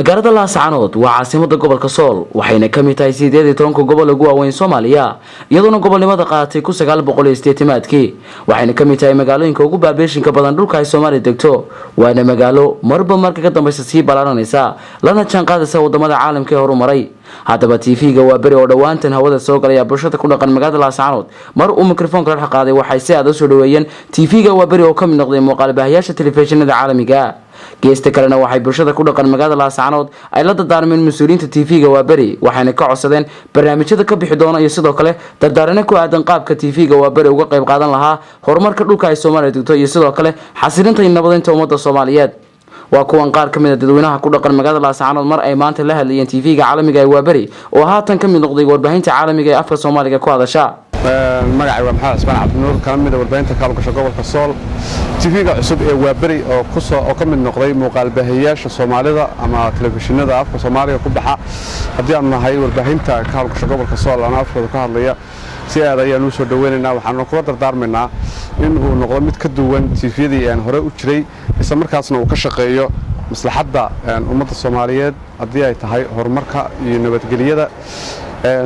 Magaalada Laascanood waa caasimada gobolka Sool, waxayna ka mid tahay 18-ka gobol ugu waaweyn Soomaaliya, iyadoona gobolnimada qaadatay 1980-aadkii. Waxayna ka mid tahay magaalooyinka ugu population-ka badan dhulka ay Soomaaliya degto, waana magaalo marba marka ka dambaysa sii ballaaranaysa, lana jaanqaadaysa wadamada caalamka ee horumaray. Haddaba, TV-ga Waa Beri oo dhowaantan hawada soo galaya bulshada ku dhaqan magaalada Laascanood mar uu mikrofoonka la dhex qaaday, waxay si aad usoo dhaweeyeen TV-ga Waa Beri oo ka mid noqday muuqaalbaahayaasha telefishinada caalamiga. Geesta kalena, waxay bulshada ku dhaqan magaalada Laascanood ay la dardaarmeen mas-uuliyiinta TV-ga Waa Beri, waxayna ka codsadeen barnaamijyada ka bixi doona iyo sidoo kale dardaarano ku aadan qaabka TV-ga Waa Beri uga qayb qaadan lahaa horumarka dhulka ay Soomaaliya degto iyo sidoo kale xasilinta iyo nabadeynta ummadda Soomaaliyeed. Waa kuwan qaar ka mid a dadweynaha ku dhaqan magaalada Laascanood mar ay maanta la hadlayeen TV-ga caalamiga ee Waaberi oo haatan ka mid noqday warbaahinta caalamiga ee afka Soomaaliga ku hadasha. Magacay waa Maxamed Cismaan Cabdinuur, kana mid a warbaahinta ka hawlgasha gobolka Sool. TV-ga cusub ee Waaberi oo kusoo oo ka mid noqday muuqaalbaahiyayaasha Soomaalida ama telefishinada afka Soomaaliga ku baxa, haddii aanu nahay warbaahinta ka hawlgasha gobolka Sool ama afkooda ka hadlaya, si aad ayaan u soo dhaweynaynaa. Waxaanu kula dardaarmaynaa in uu noqdo mid ka duwan TV-yadii aan hore u jiray, isla markaasna uu ka shaqeeyo maslaxadda ummadda Soomaaliyeed haddii ay tahay horumarka iyo nabadgelyada.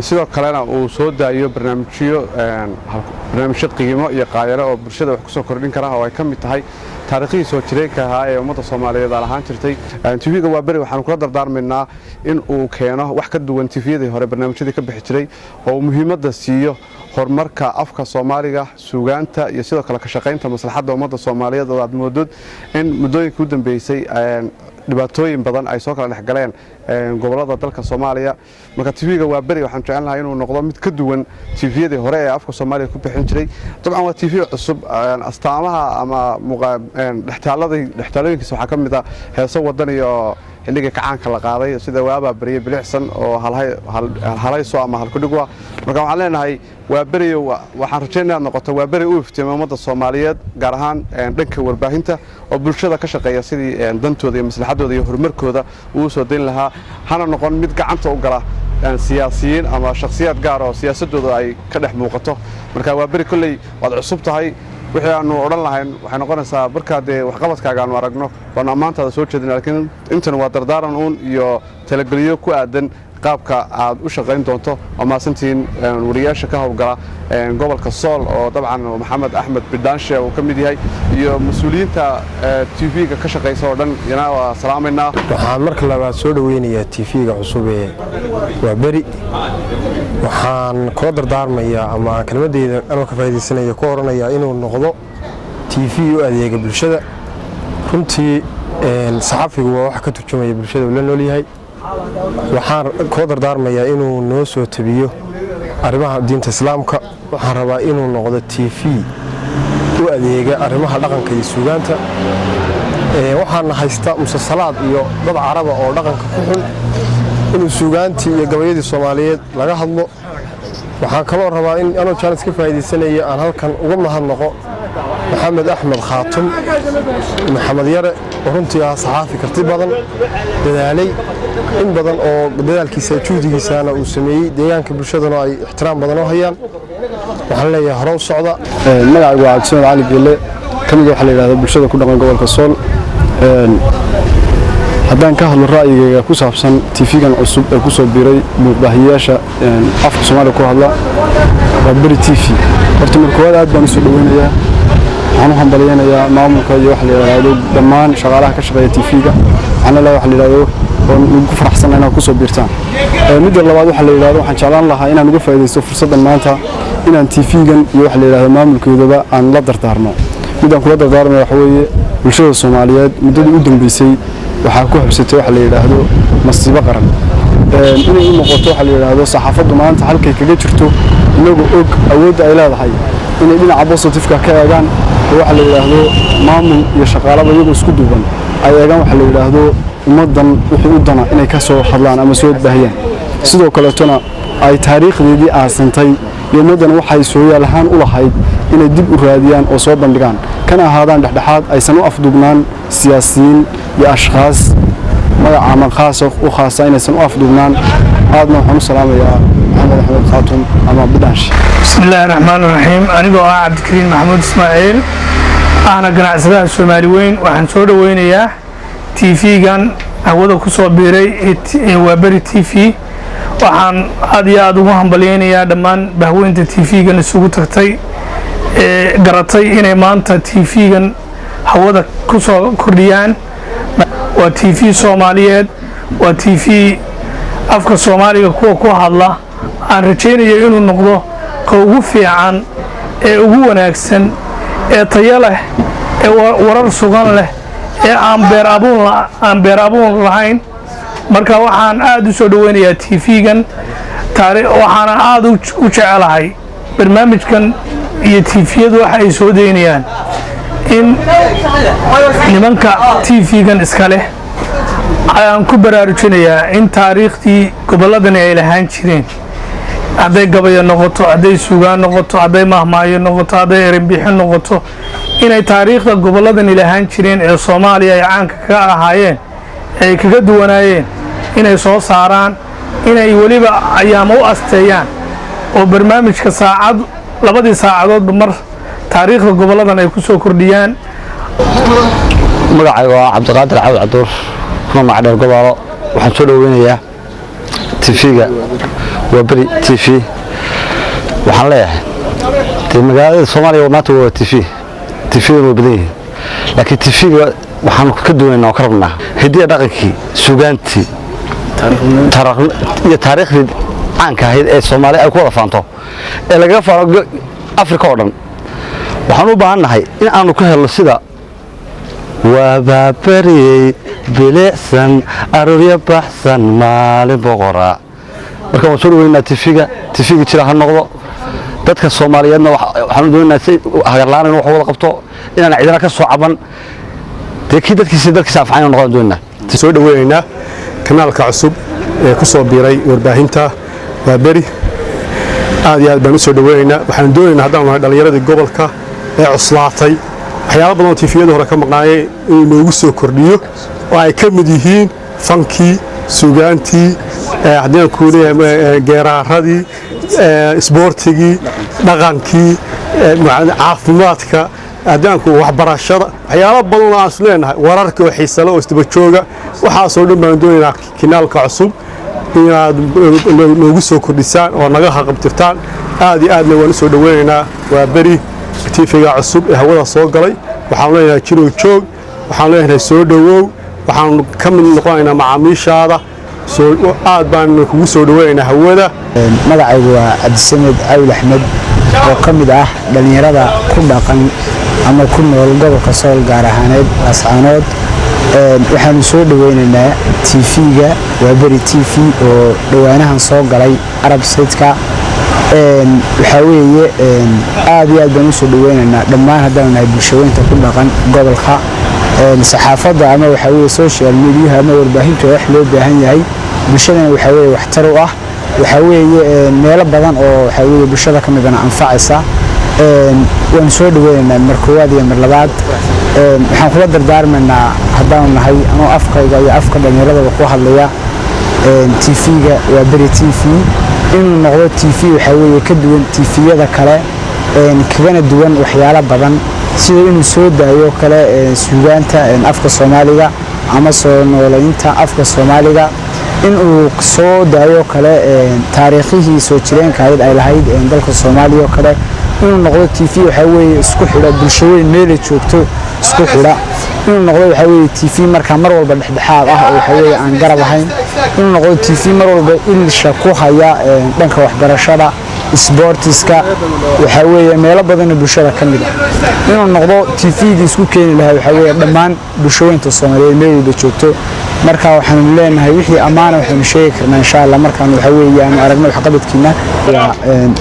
Sidoo kalena uu soo daayo barnaamijyo qiimo iyo qaayale oo bulshada wax kusoo kordhin kara, oo ay ka mid tahay taariikhihii soo jireenka ahaa ee ummadda Soomaaliyeed aan ahaan jirtay. TV-ga Waa Beri waxaanu kula dardaarmaynaa in uu keeno wax ka duwan TV-yadii hore barnaamijyadii ka bixi jiray, oo uu muhiimadda siiyo horumarka afka Soomaaliga, suugaanta iyo sidoo kale ka shaqaynta maslaxadda ummadda Soomaaliyeed, oo aad moodod in muddooyinkii u dambeysay dhibaatooyin badan ay soo kala dhex galeen gobollada dalka Soomaaliya. Marka TV-ga Waa Beri waxaan jecelnahay inuu noqdo mid ka duwan TV-yadii hore ee afka Soomaaliya ku bixin jiray. Dabcan waa TV cusub. Astaamaha ama dhextaalooyinkiisa waxaa ka mid ah heeso wadan iyo xilligii kacaanka la qaaday, sida "Waabaa Beriye Bilicsan" oo halhayso ama halkudhigwa. Marka waxaan leenahay, Waa Beriyo, waxaan rajaynaya inaad noqoto Waa Beri u iftiima ummadda Soomaaliyeed, gaar ahaan dhanka warbaahinta, oo bulshada ka shaqeeya sidii dantooda iyo maslaxadooda iyo horumarkooda uu soo dayn lahaa. Hana noqon mid gacanta u gala siyaasiyiin ama shakhsiyaad gaar oo siyaasadooda ay ka dhex muuqato. Marka Waa Beri, kolley waad cusub tahay. Wixii aanu odhan lahayn waxay noqonaysaa markaa dee waxqabadkaaga aanu aragno baanu ammaantaada soo jeedina, laakiin intan waa dardaaran uun iyo talageliyo ku aadan qaabka aad u shaqayn doonto. Waa mahadsantihiin wariyaasha ka howlgala gobolka Sool, oo dabcan Maxamed Axmed Bidhaanshe uu ka mid yahay, iyo mas-uuliyiinta TV-ga ka shaqaysa oo dhan iyana waa salaamaynaa. Waxaan marka labaad soo dhoweynayaa TV-ga cusub ee Waa Beri. Waxaan kula dardaarmayaa ama aan kelmadeyda anoo ka faaidaysanaya ku oranayaa inuu noqdo TV u adeega bulshada. Runtii saxafigu waa wax ka turjumaya bulshada uu la noolyahay. Waxaan kula dardaarmayaa inuu noo soo tabiyo arrimaha diinta Islaamka. Waxaan rabaa inuu noqdo TV u adeega arrimaha dhaqanka iyo suugaanta. Waxaana haysta musasalaad iyo dad Caraba oo dhaqanka ku xun, inuu suugaantii iyo gabayadii Soomaaliyeed laga hadlo. Waxaan kaloo rabaa in anoo jaanis ka faa'iidaysanaya aan halkan uga mahadnaqo Maxamed Axmed Khaatum, Maxamed Yare, oo runtii ah saxaafi karti badan, dadaalay in badan, oo dadaalkiisa juhdigiisana uu sameeyey, deegaanka bulshaduna ay ixtiraam badan oo hayaan. Waxaan leeyahay, hore u socda. Magacaygu waa Cabdisamed Cali Gelle, ka mid waxaa la yidhahda bulshada ku dhaqan gobolka Sool. Haddaan ka hadlo ra'yigayga ku saabsan TV-gan cusub ee ku soo biiray muuqbaahiyayaasha afka Soomaaliya ku hadla, Waa Beri TV, horta marka koowaad aad baan usoo dhaweynayaa. Waxaan u hambalyaynayaa maamulka iyo waxa la yidhaahdo dhammaan shaqaalaha ka shaqeeya TV-ga. Waxaan leeyahay, waxa la yidhaahdo, oon ugu faraxsan inaad ku soo biirtaan. Midda labaad, waxa la yidhahdo, waxaan jeclaan lahaa inaan uga faa'iidaysto fursaddan maanta inaan TV-gan iyo waxa la yidhahdo maamulkeedaba aan la dardaarmo. Midaan kula dardaarmaya waxa weeye, bulshada Soomaaliyeed muddadii u dambeysay waxaa ku habsatay waxa la yidhaahdo masiibo qaran. Inay u noqoto waxa la yidhaahdo saxaafaddu maanta halkay kaga jirto, inagoo og awoodda ay leedahay, inay dhinaca positive-ka ka eegaan, oo waxa la yidhaahdo maamul iyo shaqaalaba iyagoo isku duuban ay eegaan waxa la yidhaahdo ummaddan wixii u dana inay ka soo hadlaan ama soo baahiyaan. Sidoo kaleetona ay taariikhdeedii aasantay iyo ummaddan waxay sooyaal ahaan u lahayd inay dib u raadiyaan oo soo bandhigaan, kana ahaadaan dhexdhexaad, aysan u afduubnaan siyaasiyiin iyo ashkhaas magaca ama khaasa u khaasa inaysan u afduubnaan. Aadna waxaan u salaamayaa Maxamed Axmed Khaatum ama Bidhaanshi. Bismi illaahi raxmaan raxiim. Anigoo ah Cabdikariin Maxamuud Ismaaciil, ahna ganacsadaha Soomaali weyn, waxaan soo dhoweynayaa TV-gan. Hawada ku soo biiray waa Beri TV. Waxaan aad iyo aada ugu hambalyeynayaa dhammaan bahweynta TV-gan isugu tagtay ee garatay inay maanta TV-gan hawada ku soo kordhiyaan. Waa TV Soomaaliyeed, waa TV afka Soomaaliga kuwa ku hadla. Aan rajaynayo inuu noqdo ka ugu fiican ee ugu wanaagsan ee tayo leh ee warar sugan leh ee aan beer abuun lahayn. Marka waxaan aada u soo dhoweynayaa TV-gan, waxaana aada u jecelahay barnaamijkan iyo TV-yadu waxa ay soo daynayaan in nimanka TV-gan iska leh ayaan ku baraarujinayaa in taariikhdii gobolladani ay lahaan jireen, hadday gabayo noqoto, hadday sugaan noqoto, hadday mahmaayo noqoto, hadday erenbixin noqoto, inay taariikhda gobolladani lahaan jireen ee Soomaaliya ay caanka kaga ahaayeen, ay kaga duwanaayeen, inay soo saaraan, inay weliba ayaama u asteeyaan oo barnaamijka saacad, labadii saacadoodba mar taariikhda gobolladan ay ku soo kordhiyaan. Magacayga waa Cabdiqaadir Cawd Caduur, kuna magacdheer Gobaalo. Waxaan soo dhoweynayaa TV-ga waa Beri TV. Waxaan leeyahay, dee magaalada Soomaaliya maanta waa TV, TV-dan waa badan yihiin, laakiin TV-ga waxaanu ka duwanaynaa oo ka rabnaa hidiya, dhaqankii, sugaantii iyo taariikhdii caanka ahayd ee Soomaaliya ay ku wada faanto ee lagaga faano Afrika oo dhan. Waxaan u baahan nahay in aanu ka helno sida "Waabaabariyey bilicsan, aroorya baxsan, maalin boqora". Marka waan soo dhaweynaa TV-ga. TV-ga jira ha noqdo. Dadka Soomaaliyeedna waxaan u doonaynaa si hagarla'aan in wax wada qabto, inaan cidina ka soo caban. Dee kii dadkiisa dalkiisa anfacay inuu noqdaan doonaynaa. Soo dhaweynaynaa kanaalka cusub ee ku soo biiray warbaahinta waa Beri. Aad iyo aad baan u soo dhaweynaynaa. Waxaan doonaynaa, haddaan nahay dhallinyaradii gobolka ee cuslaatay, waxyaaba badan oo TV-yada hore ka maqnaayay inuu noogu soo kordhiyo, oo ay ka mid yihiin fankii, sugaantii, haddii aan kuu leeyahay geeraaradii, isboortigii, dhaqankii, caafimaadka, haddii aan ku waxbarashada, waxyaalo badan oo aan is leenahay, wararka oo xiisale oo isdaba jooga. Waxaasoo dhan baan doonaynaa kanaalka cusub inaad noogu soo kordhisaan oo naga haqabtirtaan. Aad iyo aadna waan u soo dhoweynaynaa waa Beri TV-ga cusub ee hawada soo galay. Waxaan leenahay jirow joog, waxaan leenahay soo dhowow. Waxaan ka mid noqonaynaa macaamiishaada. Aad baan kugu soo dhoweynaynaa hawada. Magacaygu waa Cabdisamed Cawil Axmed oo ka mid ah dhallinyarada ku dhaqan ama ku nool gobolka Sool, gaar ahaaneed Laascaanood. Waxaanu soo dhoweynaynaa TV-ga waa Beri TV oo dhowaanahan soo galay Arabsateka. Waxaa weeye, aad iyo aad baan usoo dhoweynaynaa dhammaan haddaanu nahay bulshaweynta ku dhaqan gobolka. Saxaafadda ama waxaa weye social mediaha ama warbaahintu wax loo baahan yahay, bulshadana waxaa weye waxtar u ah. Waxaa weeye meelo badan oo waxaa weye bulshada ka midana anfacaysa. Waanu soo dhoweynaynaa mar koowaad iyo mar labaad. Waxaan kula dardaarmaynaa, haddaanu nahay, anoo afkayga iyo afka dhallinyaradaba ku hadlaya, TV-ga waa Beri TV inuu noqdo TV waxaa weeye ka duwan TV-yada kale, kagana duwan waxyaalo badan, sida inuu soo daayo kale suugaanta afka Soomaaliga ama soo noolaynta afka Soomaaliga, inuu soo daayo kale taariikhihii soo jireenka ahayd ay lahayd dalka Soomaaliya oo kale, inuu noqdo TV waxaa weeye isku xidha bulshaweyn meelay joogto isku xidha, inuu noqdo waxaa weeye TV markaa mar walba dhexdhexaad ah oo waxaa weeye aan garab ahayn, inuu noqdo TV mar walba ilsha ku haya dhanka waxbarashada, isboortiska, waxaa weeye meelo badanoo bulshada ka mid ah, inuu noqdo TV-gii isku keeni lahaa waxaa weeye dhammaan bulshaweynta Soomaaliyeed meel walba joogto. Marka waxaanu leenahay wixii ammaana waxaynu sheegi karnaa, insha Allah, markaanu waxaa weeye aanu aragno waxqabadkiina.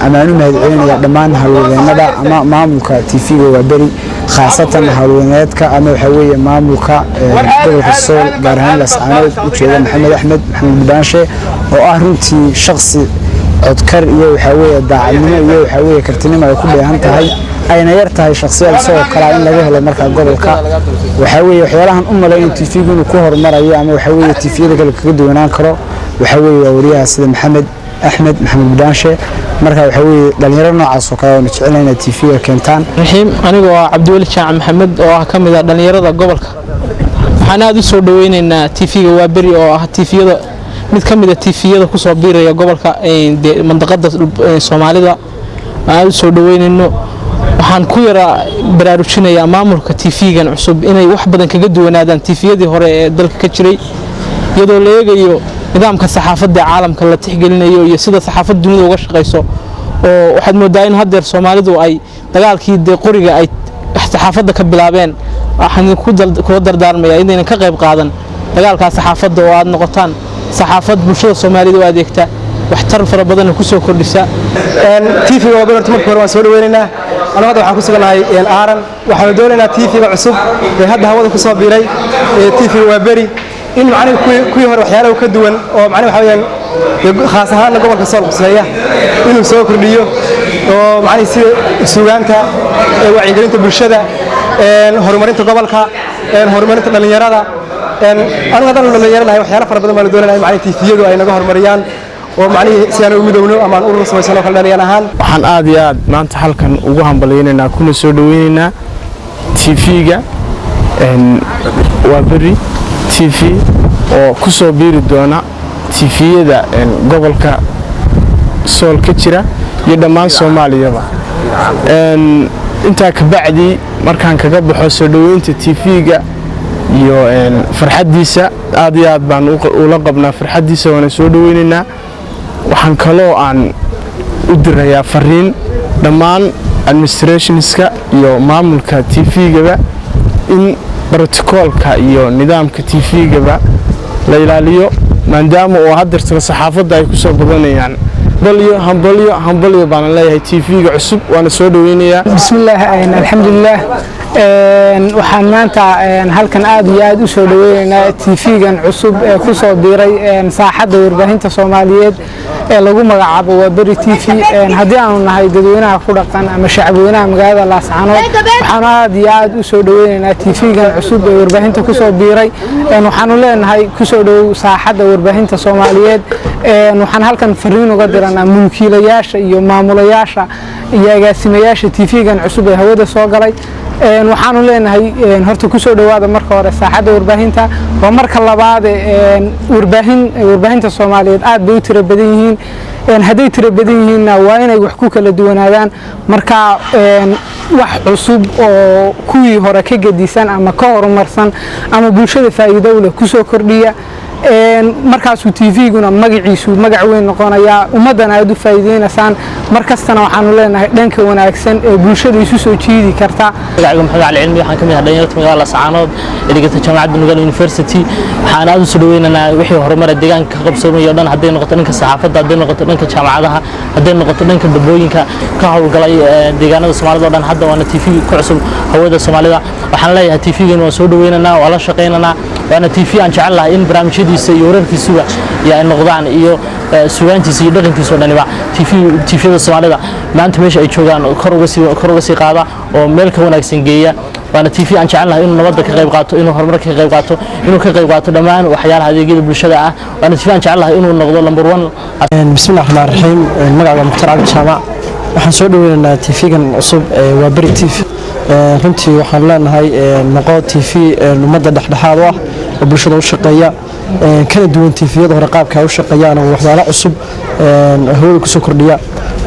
Ammaanu mahadcelinaya dhammaan howlwadeennada ama maamulka TV-ga waa Beri, khaasatan howlwadeedka ama waxaa weeye maamulka gobolka Sool, gaar ahaan Laascaanood, ujeeda Maxamed Axmed Maxamed Budaanshe, oo ah runtii shakhsi codkar iyo waxaa weeye daacadnimo iyo waxaa weeye kartinimo ay ku dheehan tahay, ayna yar tahay shakhsiyaad isagoo kalaa in laga helo. Markaa gobolka waxaa weeye waxyaalahan u malayn TV-gu inuu ku horumarayo ama waxaa weeye TV-yada kale kaga duwanaan karo waxaa weeye waa wariyaha sida Maxamed Axmed Maxamed Budaanshe. Marka waxaa weeye dhalinyaro noocaas oo kale waanu jecelnahay inaad TV-ga keentaan. Raxiim, anigoo ah Cabdiweli Jaac Maxamed oo ah ka mid ah dhallinyarada gobolka, waxaan Waxaan aad u soo dhaweynaynaa TV-ga Waaberi oo ah TV-yada mid ka mid a TV-yada kusoo biiraya gobolka, mandaqada Soomaalida. Aan aad u soo dhaweynayno. Waxaan ku yara baraarujinayaa maamulka TV-gan cusub inay wax badan kaga duwanaadaan TV-yadii hore ee dalka ka jiray, iyadoo la eegayo nidaamka saxaafadda caalamka la tixgelinayo iyo sida saxaafadda dunida uga shaqayso, oo waxaad moodaa in haddeer Soomaalidu ay dagaalkii dee qoriga ay saxaafadda ka bilaabeen. Waxaan kula dardaarmayaa inaynan ka qayb qaadan dagaalkaa saxaafadda oo aad noqotaan saxaafad bulshada Soomaalida u adeegta, waxtar fara badanna ku soo kordhisa. TV-ga Waaberi horta marka hore waan soo dhaweynaynaa. Anagu hadda waxaan ku sugannahay Aaran. Waxaanu doonaynaa TV-ga cusub ee hadda hawada ku soo biiray ee TV-ga Waaberi in macnihi kuwii hore waxyaalaha ka duwan oo macnihi waxa weeyaan khaas ahaanna gobolka Sool quseeya inuu soo kordhiyo, oo macnihi sida suugaanta, wacyigelinta bulshada, horumarinta gobolka, horumarinta dhallinyarada. Anigu haddaan dhalinyaro nahay, waxyaala fara badan baanu doonayna in macnihi TV-yadu ay naga horumariyaan, oo macnihii si aan u midowno ama aan urur samaysano kale dhalinyar ahaan. Waxaan aad iyo aad maanta halkan ugu hambalyaynaynaa kuna soo dhaweynaynaa TV-ga Waaberi TV oo ku soo biiri doona TV-yada gobolka Sool ka jira iyo dhammaan Soomaaliyaba. Intaa kabacdi, markaan kaga baxo soo dhoweynta TV-ga iyo farxaddiisa, aad iyo aad baan ula qabnaa farxaddiisa, waana soo dhoweynaynaa. Waxaan kaloo aan u dirayaa fariin dhammaan administrationska iyo maamulka TV-gaba in brotocoolka iyo nidaamka TV-gaba la ilaaliyo, maadaama oo haddeertana saxaafadda ay ku soo badanayaan. Hambalyo, hambalyo, hambalyo baana leeyahay TV-ga cusub, waana soo dhoweynayaa. Bismillaah, alxamdulilah. Waxaan maanta halkan aad iyo aad u soo dhaweynaynaa TV-gan cusub ee ku soo biiray saaxadda warbaahinta Soomaaliyeed ee lagu magacaabo Waaberi TV. Haddii aanu nahay dadweynaha ku dhaqan ama shacabweynaha magaalada Laascaanood, waxaanu aad iyo aad u soo dhaweynaynaa TV-gan cusub ee warbaahinta ku soo biiray. Waxaanu leenahay kusoo dhowow saaxadda warbaahinta Soomaaliyeed. Waxaan halkan fariin uga diranaa mulkiilayaasha iyo maamulayaasha iyo agaasimayaasha TV-gan cusub ee hawada soo galay. Waxaanu leenahay horta kusoo dhowaada marka hore saaxadda warbaahinta. Waa marka labaade, warbaahinta Soomaaliyeed aad bay u tiro badan yihiin. Hadday tiro badan yihiinna, waa inay wax ku kala duwanaadaan. Marka wax cusub oo kuwii hore ka gedisan ama ka horumarsan ama bulshada faa'iido u leh kusoo kordhiya. Markaasuu TV-guna magaciisu magac weyn noqonayaa, ummaddana aad u faa'iideynaysaan. Mar kastana waxaanu leenahay dhanka wanaagsan ee bulshada isu soo jiidi karta. Magacayga Maxamed Cali Cilmi. Waxaan ka mid ahay dhalinyarta magaalada Laascaanood ee dhigata jaamacadda Nugaal University. Waxaan aad u soo dhaweynaynaa wixii horumar deegaanka ka qabsoomaya o dhan, hadday noqoto dhanka saxaafadda, hadday noqoto dhanka jaamacadaha, hadday noqoto dhanka dambooyinka ka howlgalay deegaanada Soomaalida o dhan. Hadda waana TV ku cusub hawada Soomaalida. Waxaan leeyahay TV-gan waan soo dhaweynaynaa, waa la shaqaynaynaa, waana TV aan jecel lahay in barnaamijyadiisa iyo wararkiisuba iyo ay noqdaan iyo sugaantiisa iyo dhaqankiisa oo dhaniba TV TV-yada Soomaalida maanta meesha ay joogaan kor uga sii qaada oo meel ka wanaagsan geeya. Waana TV aan jecel lahay inuu nabadda ka qayb qaato, inuu horumarka ka qayb qaato, inuu ka qayb qaato dhammaan waxyaalaha adeegyada bulshada ah. Waana TV aan jecel lahay inuu noqdo number one. Bismillahi raxmaan raxiim. Magacga Mukhtaar Cabdi Jaamac. Waxaan soo dhaweynaynaa TV-gan cusub ee Waaberi TV. Runtii waxaan leenahay noqo TV ummadda dhexdhexaad u ah oo bulshada u shaqeeya, kana duwan TV-yada hore qaabka ay u shaqeeyaan, oo waxyaalo cusub hawada kusoo kordhiya.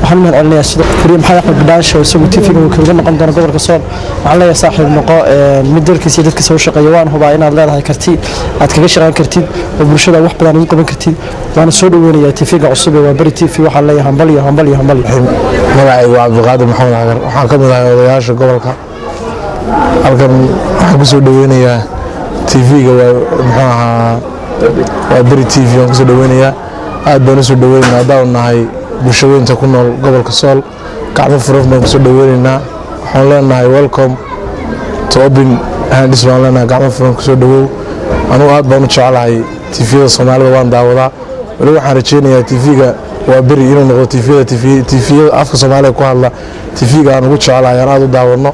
Waxaan u mahad celinayaa sida furiye Maxamed Axmed Bidhaansho, isagu TV-ga uu kaga noqon doono gobolka Sool. Waxaan leeyahay, saaxiib, noqo mid dalkiisa iyo dadkiisa u shaqeeya. Waan hubaa inaad leedahay karti aad kaga shaqeyn kartid oo bulshada wax badan ugu qaban kartid. Waana soo dhaweynayaa TV-ga cusub ee Waaberi TV. Waxaan leeyahay hambalyo, hambalyo, hambalyo. Magacaygu waa Cabdiqaadir Maxamed Xagar. Waxaan ka mid ahay odayaasha gobolka. Halkan waxaan kusoo dhaweynayaa TV-ga waa muxuu ahaa Waaberi TV. Waan kusoo dhaweynayaa, aad baan usoo dhaweynaynaa. Haddaan nahay bulshaweynta ku nool gobolka Sool, gacmo furan baan kusoo dhaweynaynaa. Waxaan leenahay welcome to open hands baan leenahay, gacmo furan kusoo dhawow. Anugu aad baan u jeclahay TV-yada Soomaalida, waan daawadaa. Weli waxaan rajeynayaa TV-ga Waaberi inuu noqdo TV-yada afka Soomaaliga ku hadla TV-ga aan ugu jeclahay, aan aad u daawano.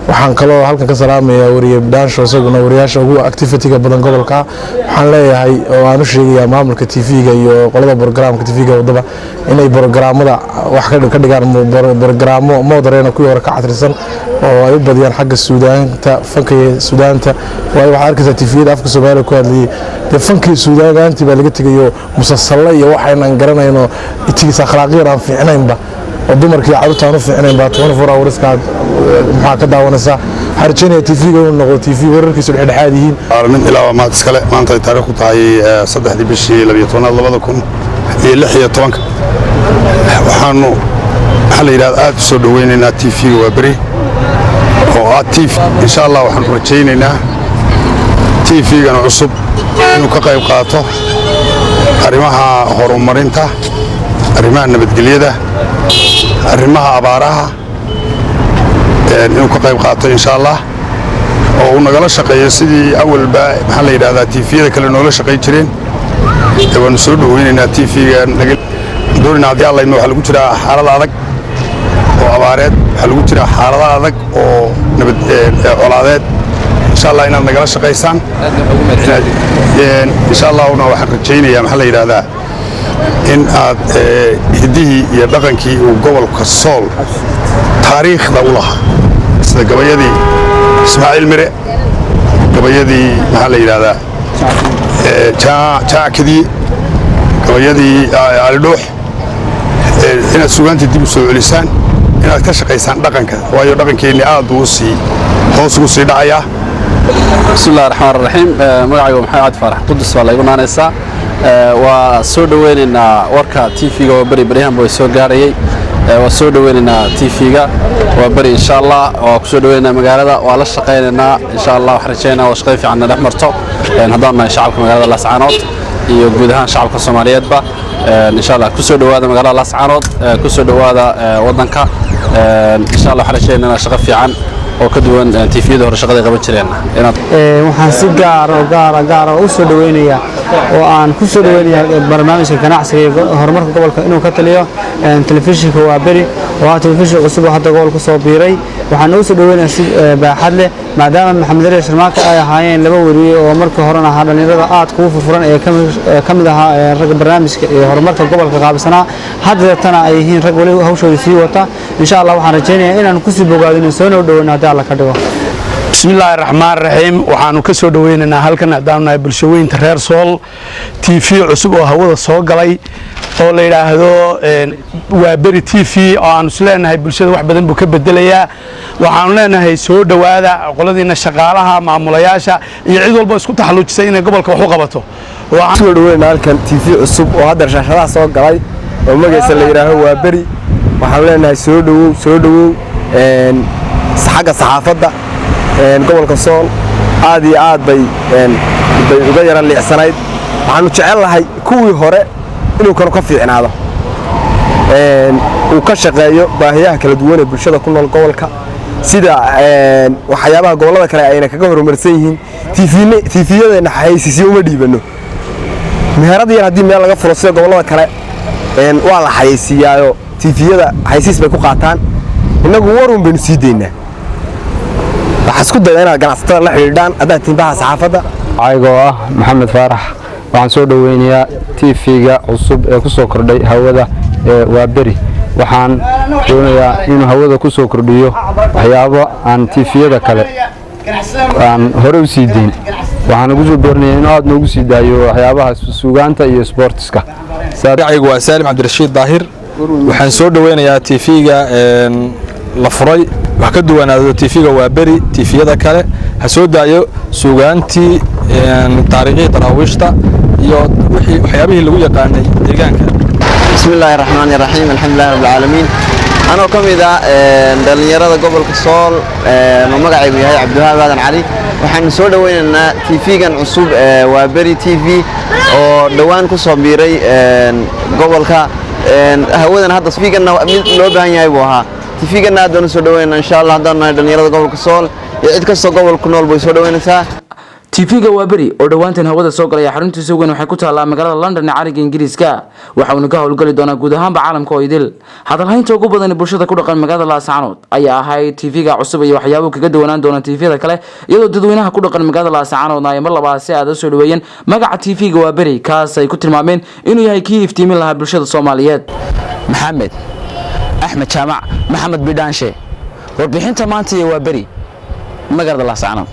Waxaan kaloo halkan ka salaamayaa wariye Bidhaansho, isaguna wariyaasha ugu activity-ga badan gobolka. Waxaan leeyahay oo aan u sheegayaa maamulka TV-ga iyo qolada programka TV-ga wadaba inay programada wax ka dhigaan programo modern, kuwii hore ka casrisan, oo ay u badiyaan xagga suugaanta, fanka iyo suugaanta. Waayo, waxaad arkaysaa TV-yada afka Soomaaliya ku hadlayay dee fankii suugaantii baa laga tegayo, musalsalo iyo waxaynan garanayno, itigiis akhlaaqiyan aan fiicnaynba oo dumarkii carruurta aan u fiicnayn baa 24 hours-ka maxaa ka daawanaysaa. Waxaan rajeynaya TV-ga inuu noqdo TV wararkiisu dhexdhexaad yihiin. Aalamiin, ilaa waa mahad iskale. Maanta ay taariikhdu tahay 3-dii bishii 12-aad 2016-ka, waxaanu, maxaa la yidhahda, aad u soo dhoweynaynaa TV-ga waa beri oo ah TV. Insha Allah waxaanu rajaynaynaa TV-gan cusub inuu ka qayb qaato arrimaha horumarinta, arrimaha nabadgelyada, arrimaha abaaraha inuu ka qayb qaato insha Allah, oo uu nagala shaqeeyo sidii awalba, maxaa la yidhahdaa, TV-yada kale noola shaqayn jireen. Waanu soo dhoweynaynaa TV-ga doonayna haddii Alla idmo. Waxaa lagu jiraa xaalad adag oo abaareed, waxaa lagu jiraa xaalado adag oo nabad colaadeed. Insha Allah inaad nagala shaqaysaan insha Allahuna. Waxaan rajaynayaa, maxaa la yidhahdaa, in aad hiddihii iyo dhaqankii uu gobolka Sool taariikhda u lahaa, sida gabayadii Ismaaciil Mire, gabayadii, maxaa la yidhahdaa, Jaacadii, gabayadii Cali Dhuux, inaad sugaantii dib u soo celisaan, inaad ka shaqaysaan dhaqanka, waayo dhaqankeenni aad buu usii hoos ugu sii dhacayaa. Bismillahi raxmaan raxiim. Magacaygu Maxamed Cabdi Faarax Qudus waa laygu naanaysaa. Waa soo dhoweynaynaa warka TV-ga waa beri. Beryahanba way soo gaarayay. Waa soo dhoweynaynaa TV-ga waa beri insha Allah. Waa kusoo dhoweynaynaa magaalada, waa la shaqaynaynaa insha Allah. Waxaan rajaynaa waa shaqayn fiican na dhex marto haddaan nahay shacabka magaalada Laascaanood iyo guud ahaan shacabka Soomaaliyeedba insha Allah. Kusoo dhowaada magaalada Laascaanood, kusoo dhowaada waddanka insha Allah. Waxaan rajaynaynaa shaqo fiican oo ka duwan TV-yada hore shaqada ay qaban jireen inaad Waxaan si gaar oo gaara gaara u soo dhaweynayaa oo aan ku soo dhaweynayaa barnaamijka ganacsiga iyo horumarka gobolka inuu ka taliyo telefishinka waa beri, oo ah telefishin cusub oo hadda gobolka soo biiray. Waxaan u soo dhaweynayaa si baaxad leh, maadaama Maxamed Ali Sharmaaka ay ahaayeen laba wariye oo markii horena ahaa dhalinyarada aad kugu furfuran ee ka mid ahaa ragga barnaamijka iyo horumarka gobolka qaabilsanaa, haddeetana ay yihiin rag weli hawshooda sii wata. Insha Allah waxaan rajaynayaa inaan kusii bogaadino, soona dhaweyno haddii Alla ka dhigo. Bismillaahi raxmaan raxiim. Waxaanu ka soo dhoweynaynaa halkan, haddaanu nahay bulshaweynta reer Sool, TV cusub oo hawada soo galay oo la yidhaahdo waa beri TV, oo aanu is leenahay bulshada wax badan buu ka bedelayaa. Waxaanu leenahay soo dhowaada qoladiina shaqaalaha, maamulayaasha iyo cid walba isku taxalluujisay inay gobolka wax u qabato. Soo dhaweynaa halkan TV cusub oo hadda shaashadaha soo galay oo magaciisa la yidhaaho waa beri. Waxaanu leenahay soo dhowow, soo dhowow. Xagga saxaafadda gobolka Sool aad iyo aad bay uga yara liicsanayd. Waxaanu jecel lahay kuwii hore inuu kanu ka fiicnaado, uu ka shaqeeyo baahiyaha kala duwan ee bulshada ku nool gobolka, sida waxyaabaha gobollada kale ayna kaga horumarsan yihiin. TV-yadeenna xayeysiisyo uma dhiibano. Meherad yar haddii meel laga furo, sida gobollada kale waa la xayeysiiyaayo, TV-yada xayeysiis bay ku qaataan. Innagu warun baynu sii daynaa. Waxaa isku daya inaad ganacsatada la xidhiidhaan haddaad tiimbaha saxaafadda. Anigoo ah Maxamed Faarax, waxaan soo dhoweynayaa TV-ga cusub ee ku soo kordhay hawada ee waa beri. Waxaan doonayaa inuu hawada ku soo kordhiyo waxyaabo aan TV-yada kale aan hore u sii dayn. Waxaan ugu soo boorinayaa inuu aad noogu sii daayo waxyaabaha suugaanta iyo sports-ka. Magacaygu waa Saalim Cabdirashiid Daahir. Waxaan soo dhoweynayaa TV-ga la furay. Wax ka duwanaado TV-ga waa beri TV-yada kale, ha soo daayo suugaantii, taariikhii daraawiishta iyo wixii waxyaabihii lagu yaqaanay deegaanka. بسم الله الرحمن الرحيم، الحمد لله رب العالمين. أنا كمida dhalinyarada gobolka Sool oo magacaygu yahay Cabdiwahaab Aadan Cali, waxaan soo dhaweynaynaa TV-gan cusub ee waa beri TV oo dhowaan ku soo biiray gobolka hawadan hadda. TV-ganna mid loo baahan yahay buu ahaa. TV-ganna aad baan u soo dhaweynaa insha Allah, haddaan nahay dhalinyarada gobolka Sool iyo cid kastoo gobolka ku nool bay soo dhaweynaysaa. TV-ga Waaberi oo dhowaantan hawada soo galaya, xaruntiisa weyn waxay ku taallaa magaalada London ee cariga Ingiriiska, waxa uuna ka howlgali doonaa guud ahaanba caalamka oo idil. Hadalhaynta ugu badan ee bulshada ku dhaqan magaalada Laascaanood ayaa ahayd TV-ga cusub iyo waxyaabuu kaga duwanaan doona TV-yada kale, iyadoo dadweynaha ku dhaqan magaalada Laascaanoodna ay mar labaad si aad u soo dhaweeyeen magaca TV-ga Waaberi, kaas ay ku tilmaameen inuu yahay kii iftiimin lahaa bulshada Soomaaliyeed. Maxamed Axmed Jaamac, Maxamed Bidhaanshe, warbixinta maanta iyo Waaberi, magaalada Laascaanood.